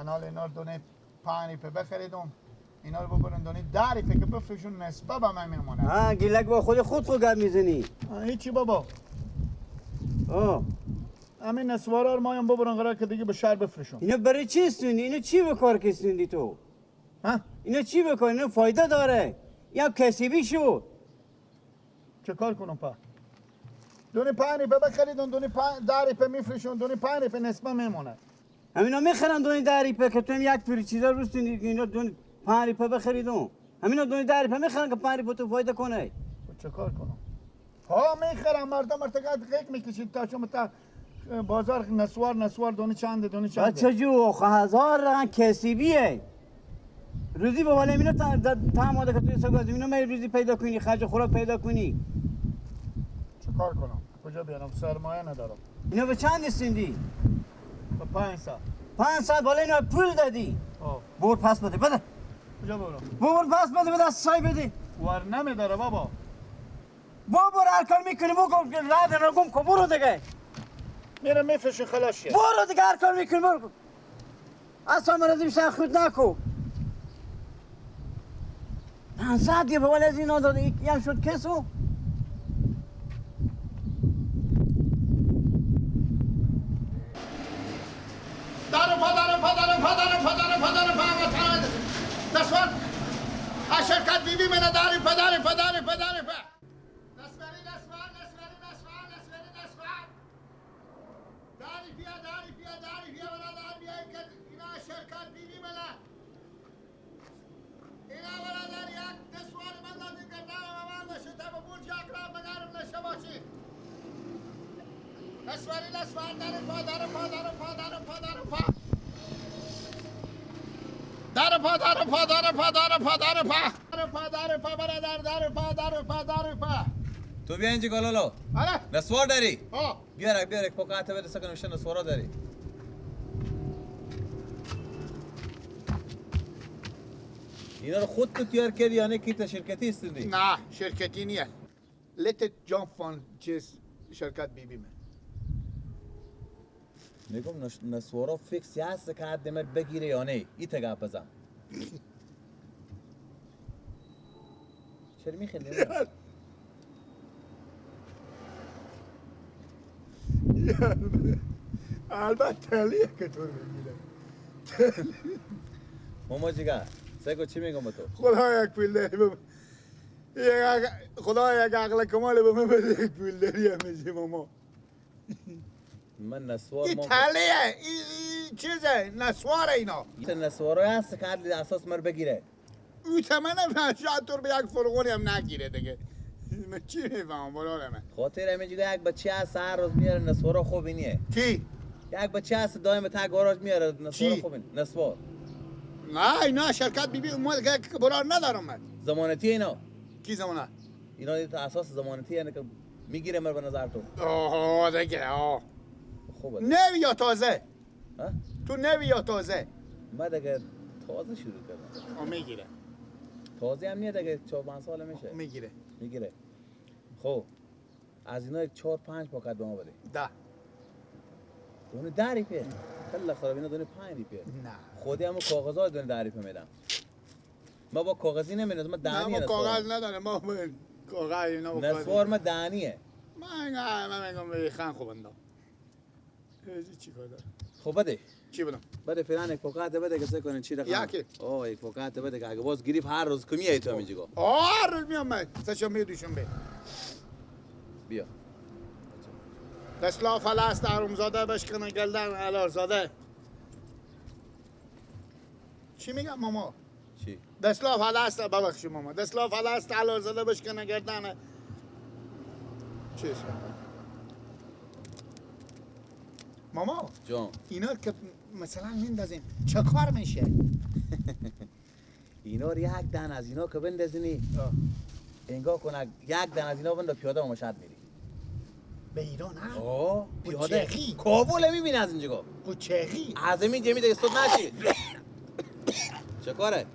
انال اینا رو دونه 5 ریپه بخریدم، اینا رو ببرن دونه 10 ریپه که بفروشون نصفه به من میمونه. ها گیلک با خود خود گپ میزنی. هیچی بابا. همین نسوارا رو مایم ببرن قرار که دیگه به شهر بفروشون. اینا برای چی استوندی؟ اینا چی به کار کسوندی تو؟ ها؟ اینا چی به کار؟ اینا فایده داره. یا کسیبی شو. چه کار کنم پا؟ دونه 5 ریپه بخریدون، دونه 10 ریپه میفروشون، دونه 5 ریپه نصفه میمونه. همینا میخرن دونه 10 ریپه که تو هم یک توری چیزا روستوندی، اینا دونه 5 ریپه بخریدون. همینا دونه 10 ریپه میخرن که 5 ریپه تو فایده کنه. چه کار کنم؟ ها میخرم مردم ارتقاد قیق میکشید تا شما تا بازار نسوار نسوار دونه چنده دونه چنده. بچه جو 1000 رقم کسیبیه. روزی به والا اینا تا آماده که توی سگاز اینا می روزی پیدا کنی، خرج خوراک پیدا کنی. چه کار کنم؟ کجا بیارم؟ سرمایه ندارم. اینا به چند استندی؟ به 500. 500 بالا اینا پول دادی. بور پس بده بده. کجا برم؟ بور پس بده بده سای بده. ور نمیداره بابا. بابا هر کار میکنی بگو رد رو گم کن برو دیگه. میرم میفرشون خلاص شه. برو دیگه هر کار میکنی برو. اصلا مرضی بیشتر خود نکو. 500 دیگه به از اینا داده یکم شد کسو. دارم پا دارم پا دارم پا دارم پا دارم پا دارم پا دارم دستوار از شرکت بیبی من داریم پا داریم پا داریم پا داریم پا نسواری نسوار نسواری نسوار نسواری نسوار داری بیا داری بیا داری بیا برادر بیا اینا شرکت بیبی من اینا برادر یک نسوار من دادی کردم من نشده به برج اقرب مگرم نشه باشی نسواری نسوار داریم پا داریم پا داریم پا داریم پا داریم پا داریم پا داریم پا داریم پا داریم پا داریم پا داریم پا داریم پا برادر داریم پا داریم پا داریم پا. تو بیا اینجا گالالو. آره نسوار داری؟ بیارک بیارک پاکت بده سکن میشه نسوارا داری. اینا رو خود تو تیار کردی یا نه که شرکتی هستندی؟ نه شرکتی نیه. Let it jump on چیز شرکت بی بی من. میگم نسوارا فیکس هست که حد مر بگیره یا نه؟ ای تا گپ بزن. چرا میخندی؟ البته تلیه که تو رو میگیره. ماما جیگر سگو چی میگم به تو؟ خدا یک پول داری بابا. خدا یک عقل کمال به من بده، یک پول داری همیشه ماما. من نسوار این تلیه این چیزه نسواره اینا. این نسواره هست که عدل اساس مر بگیره. او تمنم شاید تو رو به یک فرغونی هم نگیره دیگه. من چی میفهمم برادر من؟ خاطر همینجوری یک بچه هست هر روز میاره نسوارا خوب اینیه. کی؟ یک بچه هست دائم تا گاراژ میاره نسوارا خوب اینه. نسوار. نه اینا شرکت بی بی اومد که برار ندارم من. ضمانتی اینا. کی ضمانت؟ اینا اساس ضمانتی یعنی که میگیره مر به نظر تو. آها دیگه آه. خوبه. نوی یا تازه؟ ها؟ تو نوی یا تازه؟ من دیگه تازه شروع کردم. آ میگیره. تازه هم نیه دیگه 4 5 سال میشه. میگیره. میگیره. خب از اینا 4 5 پاکت به ما بده. 10. دونه 10 ریپه. خیلی خراب اینا دونه 5 ریپه. نه. خودی همون کاغذا دونه 10 ریپه میدم. ما با کاغذی نمیدم، ما دهنیه. نه ما کاغذ نداره، ما کاغذ اینا نسوار ما دهنیه. من میگم به خان خوب اندام. چی کار داره؟ خب بده. چی بدم؟ بده فعلا یک پاکت بده که سه کنین چی رقم. یکی. آه یک پاکت بده که اگه باز گریف هر روز کمی ای تو همینجا. آه هر روز میام من. سه می دوشنبه. بیا. دسلا فلست ارومزاده بشکنه گلدن علارزاده. چی میگم ماما؟ چی؟ دسلا فلست ببخشید ماما. دسلا فلست علارزاده بشکنه گردن چیز. ماما جان اینا که مثلا میندازیم چه کار میشه؟ اینا رو یک دن از اینا که بندازینی انگاه کن یک دن از اینا بنده پیاده و مشهد میری به ایران هم؟ آه پیاده کابل میبینی از اینجا کوچه‌ای از این جمی دیگه صد نشی چه کاره؟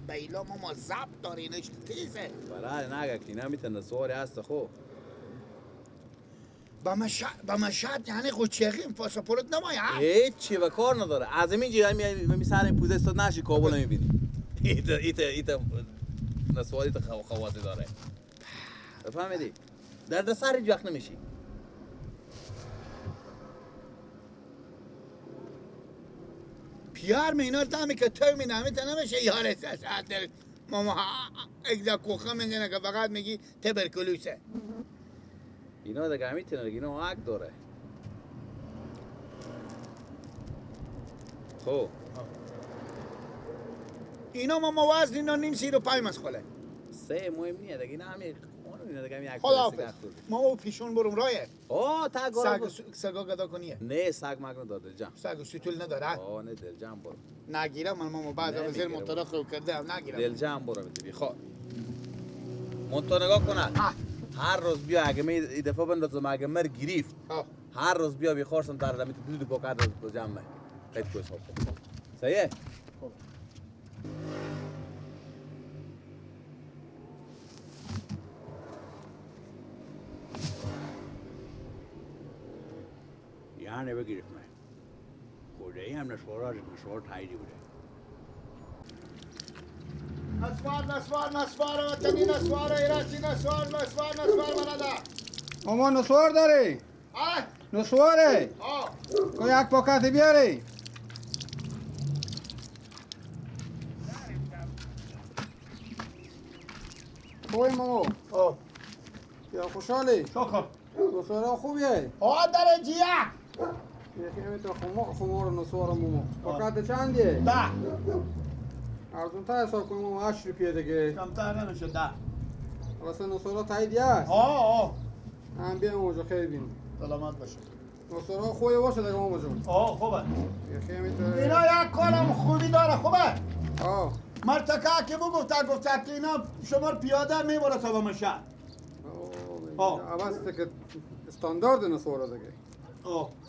بیلا ماما زب داره اینش تیزه برای نگه که اینا میتونه سواری هست. خب با مشهد یعنی قوچیخی پاسپورت نمایه هیچی به کار نداره. از اینجا می سر این پوزه استاد نشی کابل میبینی. ایت نسوالی تا خواصی داره. فهمیدی؟ درد سر هیچ وقت نمیشی. پیار می اینا دمی که تو می نمی تا نمیشه یاره ساعت ماما اگزا کوخه میزنه که فقط میگی تبرکلوسه. اینا دیگه همیتونه دیگه، اینا حق داره. خب اینا ماما وزن اینا نیم سیر و پایم از خاله سه مهم نیه دیگه، اینا همین اینا دیگه همین. خداحافظ ما پیشون برم رایه. آه تا سگا گدا کنیه. نه سگ مگ نداره دلجم. سگ سوتول نداره. آه نه دلجم برو. نگیرم من ماما بعد از زیر موتورا خو کرده نگیرم. دلجم برو میتونی. خب مونتا نگاه کنه. هر روز بیا اگه می این دفعه بندازم اگه مر گرفت. هر روز بیا بیخورسم در دمی تو دو پاکت رو جمع قید کو حساب کن. صحیح؟ یعنی بگیرف من خدایی هم نسوار نسوار تاییدی بوده. نسوار نسوار نسوار وطنی نسوار ایرانی نسوار نسوار نسوار برادر. ماما نسوار داری؟ آه نسواره؟ آه کو یک پاکت بیاری؟ خوبی ماما؟ آه یا خوشحالی؟ شکر. نسوارا خوبیه؟ آه درجه یک. یکی همیتر خمار نسوار ماما. پاکت چندیه؟ 10. ارزون تر حساب کنیم ماما 8 روپیه دیگه. کمتر نمیشه 10. واسه نسوارا تاییدیه است؟ آه آه هم بیام اونجا خیر بینیم. سلامت باشه. نسوارا خوبه باشه دیگه ماما جون. آه خوبه. یکی همیتر اینا یک کارم خوبی داره خوبه. آه مرتکه که بگفته گفته که اینا شما پیاده میبره تا به مشهد. آه عوض که استاندارد نسوارا دیگه. آه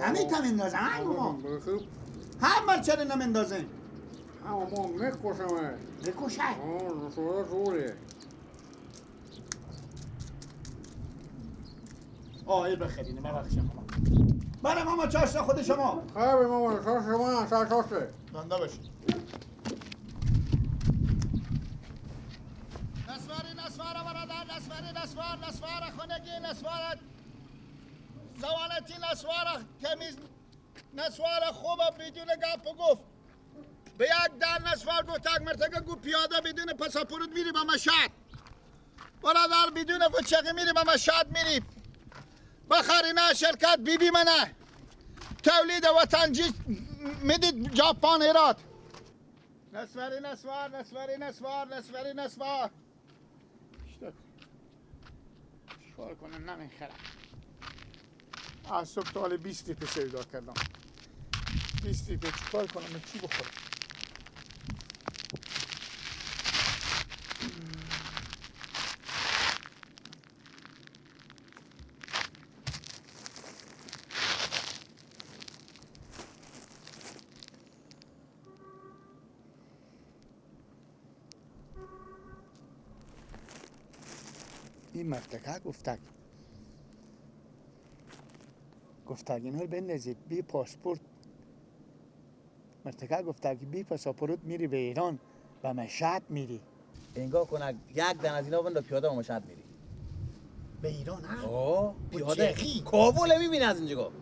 همین تا میندازن هم هم مرچه نمیندازن. هم ما میکشم. میکشه؟ آه نسوارا جوریه. آه این بخرینه ببخشید ماما. بله ماما چاشت خود شما. خیلی ماما چاشت شما چاشته. زنده باشی. نسواری نسوارا برادر نسواری نسوار نسوارا خونگی نسوارا زوانتی نسوارا تمیز نسوارا خوبه بدون گپ و گفت. به یک در نسوار گفت تک مرتکه گفت پیاده بدون پاسپورت میری به مشهد. برادر بدون وچقی میری به مشهد میری. بخری شرکت بی بی منه تولید وطنجی میدید ژاپن ایراد. نسواری نسوار نسواری نسوار نسواری نسوار. چیکار کنم نمیخرم. از صبح تا حالا 20 ریپه سودا کردم. 20 ریپه چیکار کنم چی بخورم؟ این مرتکه گفتک گفتک اینا رو بندازی بی پاسپورت. مرتکه گفتک بی پاسپورت میری به ایران و مشهد میری. انگاه کن یک دن از اینا بند پیاده و مشهد میری. به ایران هم؟ آه پیاده کابل میبینی از اینجا.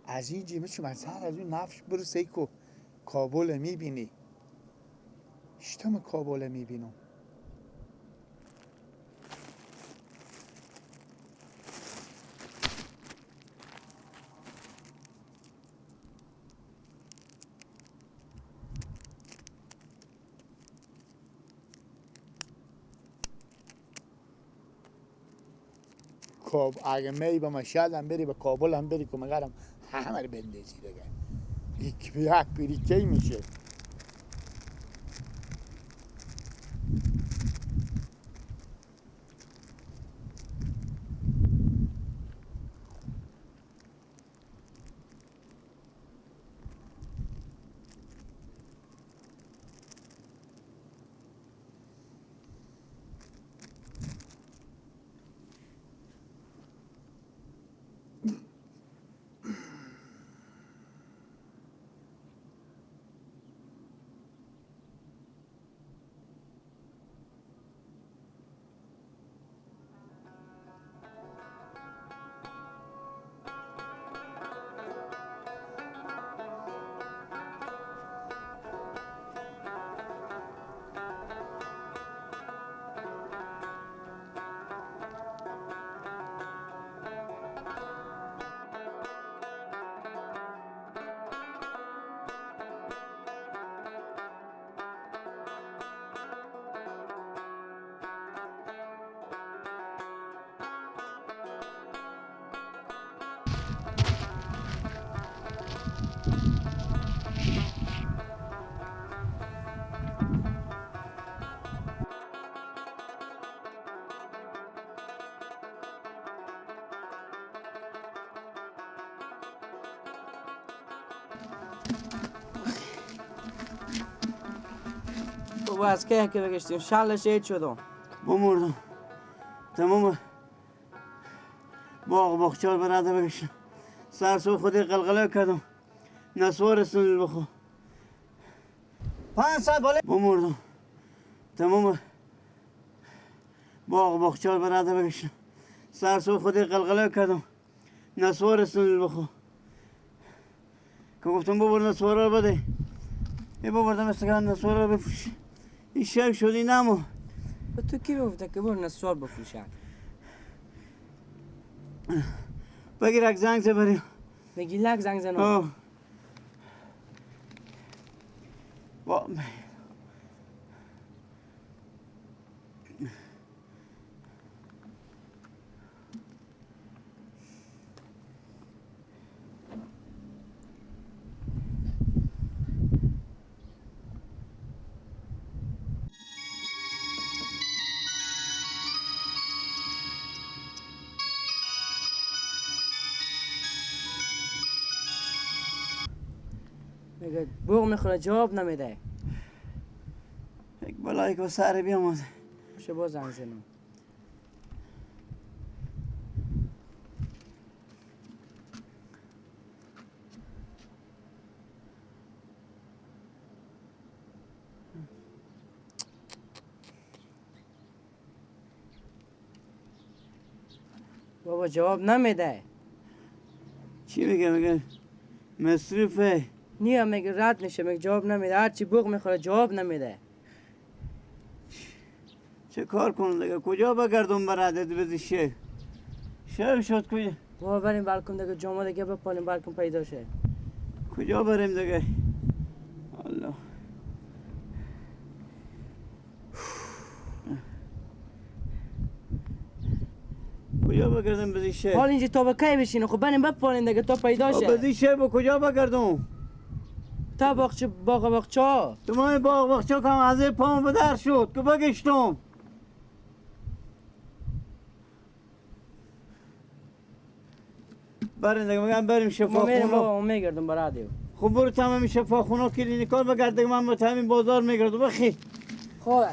از اینجا میشه من سر از اون نفش برو سیکو کابل میبینی. شتم کابل میبینم. اگه می به مشهد هم بری به کابل هم بری که مگرم همه رو بندازی دیگه. یک به یک پیری کی میشه؟ بابا از که که بگشتیم شل شهید شدم. بمردم. تمام باغ باغچار براده بگشتم. سر صبح خودی قلقله کردم. نسوار رسوندیم بخو. 5 ساعت بالا بمردم. تمام باغ باغچار براده بگشتم. سر صبح خودی قلقله کردم. نسوار رسوندیم بخو. که گفتم ببر نسوارا رو بده. ای ببردم استگان نسوارا رو بفروش. این شک شدی نمو. به تو کی گفته که بر نسوار بفروشن؟ بگیر یک زنگ زبریم. بگی لک زنگ زنم. با میگه بوق میخوره جواب نمیده. یک بلایی که سر بیامد. باشه باز زنگ زنم. بابا جواب نمیده. چی میگه؟ میگه مصروفه. نیا میگه رد میشه، میگه جواب نمیده. هرچی بوق میخوره جواب نمیده. چه کار کنم دیگه؟ کجا بگردم برادت بزی شیخ؟ شیخ شد کجا؟ بابا بریم بالکن دیگه، جامعه دیگه بپالیم بالکن پیدا شه. کجا بریم دیگه؟ الله. کجا بگردم بزی شیخ؟ حال اینجا تا به کی بشینه؟ خب بریم بپالیم دیگه تا پیدا شه. بزی شیخ با کجا بگردم؟ تا باغچه باغ باغچه. تو من باغ باغچه کم از پام بدر شد که بگشتم. بریم دیگه، میگم بریم شفاخونه. ما میگردم برادیو. خب برو تمام شفاخونه کلینیکال بگرد دیگه، من با تمام بازار میگردم. بخی خوبه.